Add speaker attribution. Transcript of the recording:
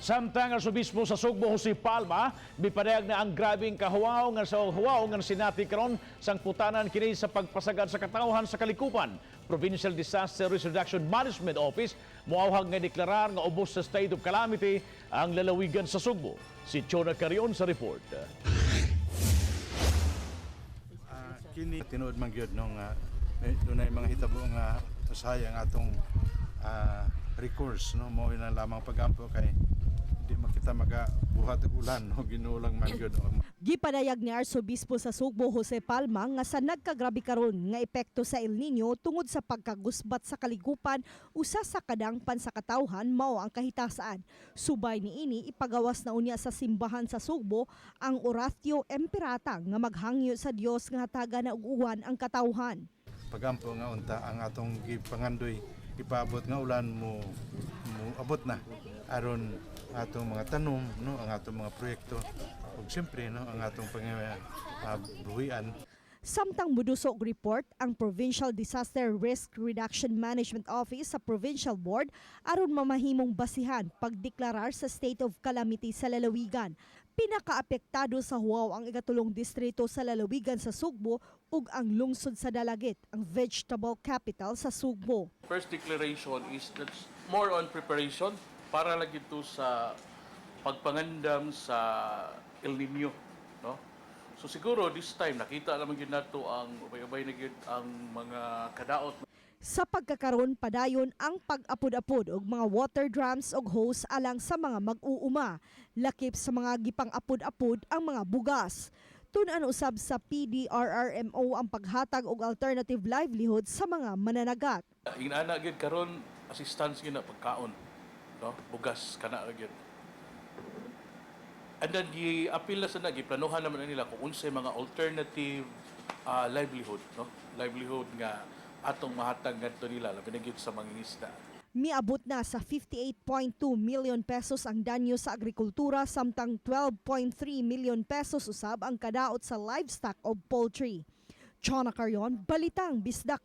Speaker 1: Samtang Arsobispo sa Sugbo Jose Palma mipadayag na ang grabeng kahuwaw nga sa huwaw nga sinati karon sangputanan kini sa pagpasagad sa katawhan sa kalikupan. Provincial Disaster Risk Reduction Management Office moawhag nga deklarar nga ubos sa state of calamity ang lalawigan sa Sugbo. Si Chona Carion sa report.
Speaker 2: Kini tinuod man gyud no nga dunay mga hitabo nga usahay ang atong recourse, no? Mao na lamang pagampo kay di makita magabuhat og ulan, no? Ginoo lang man gyud ang
Speaker 3: Gipadayag ni Arsobispo sa Sugbo Jose Palma nga sa nagkagrabe karon nga epekto sa El Nino tungod sa pagkagusbat sa kaligupan, usa sa kadangpan sa katawhan mao ang kahitasan. Subay niini, ipagawas na unya sa simbahan sa Sugbo ang Oratio Imperata nga maghangyo sa Dios nga hatagan na og uwan ang katawhan.
Speaker 2: Pagampo nga unta ang atong gipangandoy, ipaabot nga ulan mo mo abot na aron atong mga tanom, no, ang atong mga proyekto ug siyempre, no, ang atong pang buhian.
Speaker 3: Samtang muduso og report ang Provincial Disaster Risk Reduction Management Office sa Provincial Board aron mamahimong basihan pagdeklarar sa state of calamity sa lalawigan. Pinakaapektado sa huwaw ang ikatulong distrito sa lalawigan sa Sugbo ug ang lungsod sa Dalaguit, ang vegetable capital sa Sugbo.
Speaker 4: First declaration is that's more on preparation para lagi to sa pagpangandam sa El Nino, no? So siguro this time nakita naman gyud nato ang ubay-ubay na gyud ang mga kadaot.
Speaker 3: Sa pagkakaron, padayon ang pag-apod-apod og mga water drums og hose alang sa mga mag-uuma. Lakip sa mga gipang-apod-apod ang mga bugas. Tun-an usab sa PDRRMO ang paghatag og alternative livelihood sa mga mananagat.
Speaker 4: Ingana gyud karon, assistance gyud na pagkaon, no? Bugas kana ra gyud. And then gi-appeal na sa na giplanuhan naman na nila kung unsay mga alternative livelihood, no? Livelihood nga atong mahatag ngadto nila, labi na gyud sa mangingisda.
Speaker 3: Miabot na sa 58.2 million pesos ang danyo sa agrikultura, samtang 12.3 million pesos usab ang kadaot sa livestock o poultry. Chona Carion, Balitang Bisdak.